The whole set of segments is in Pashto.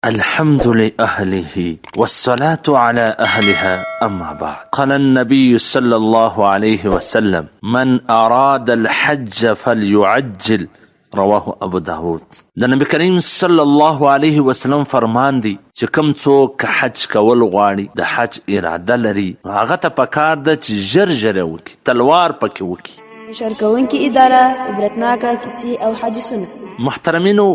الحمد لأهله والصلاة على أهلها، أما بعد. قال النبي صلى الله عليه وسلم: من أراد الحج فليعجل. رواه ابو داود. د نبی کریم صلی الله علیه وسلم فرمان دی چې کوم څوک حج کول غواړي، د حج اراده لري، هغه ته پکار ده چې ژر ژر یې وکړي، تلوار پکې وکړي. نشر کوونکې اداره، عبرتناکه کیسې او حدیثونه. محترمینو،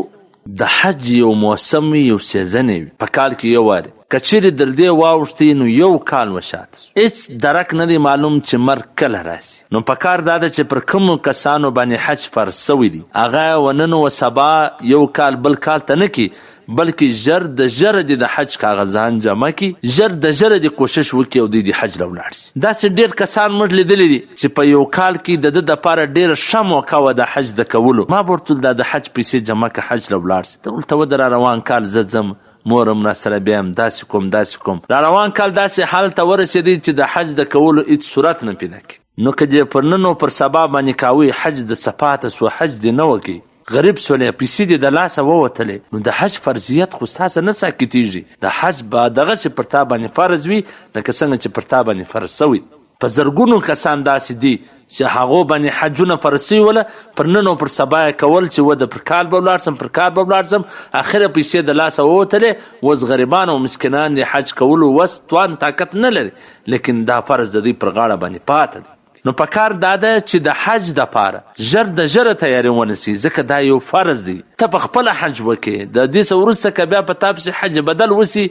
د حج یو موسم وي، یو season وي، په کال کې یو وارې. که چیرې در دې واوښتې نو یو کال وشاته سو، هیڅ درک نه دی معلوم چې مرګ کله راسي. نو په کار دا ده چې پر کومو کسانو باندې حج فرض سوی دی، هغه و نن و سبا یو کال بل کال ته نه کي، بلکې ژر د ژره دې د حج کاغذان جمع کړي، ژر د ژره دې کوشش وکړي او دوی دې حج له ولاړ سي. داسې ډېر کسان موږ لیدلي دي چې په یو کال کې د ده دپاره ډېره ښه موقع وه د حج د کولو. ما به ورته ویل دا د حج پیسې جمع که، حج له ولاړ سي. ته ورته وده را روان کال زه ځم، مور هم راسره بیایم، داسې کوم داسې کوم. را روان کال داسې حال ته ورسېدی چې د حج د کولو هیڅ صورت نه پیدا کړي. نو که دې پر نن او پر سبا باندې کاوی حج د څه پاته سو، حج دې نه وکړي، غریب سولې، پیسې دې د لاسه ووتلې، نو د حج فرضیت خو ستا څخه نه ساکتېږي. د حج به دغسې پر تا باندې فرض وي لکه څنګه چې پر تا باندې فرض سوی. په زرګونو کسان داسې دي چې هغو باندې حجونه فرض سوي وله، پر نن او پر سبا یې کول چې وده پر کال به ولاړ سم، پر کال به ولاړ سم، اخره پیسې د لاسه ووتلې. اوس غریبان او مسکینان دې حج کولو وس، توان، طاقت نه لري، لیکن دا فرض د دوی پر غاړه باندې پاته دی. نو په کار دا ده چې د حج دپاره ژر د ژره تیاری ونیسي، ځکه دا یو فرض دی. ته په خپله حج وکړې، د دې څخه وروسته که بیا په تا پسې حج بدل وسي،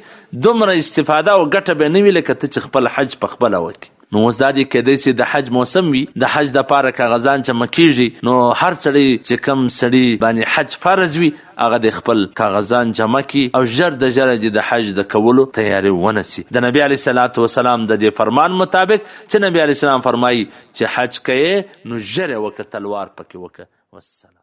دومره استفاده او ګټه به نه وي لکه ته چې خپل حج په خپله وکړې. نو اوس دا دی کېدای سي د حج موسم وي، د حج دپاره کاغذان جمع کېږي، نو هر سړی چې کوم سړي باندې حج فرض وي هغه د خپل کاغذان جمع کړي او ژر د ژره دې د حج د کولو تیاری ونیسي. د نبي علیه الصلاة والسلام د دې فرمان مطابق چې نبي علیه السلام فرمایي چې حج کوې نو ژر یې وکړه، تلوار پکې وکړه. والسلام.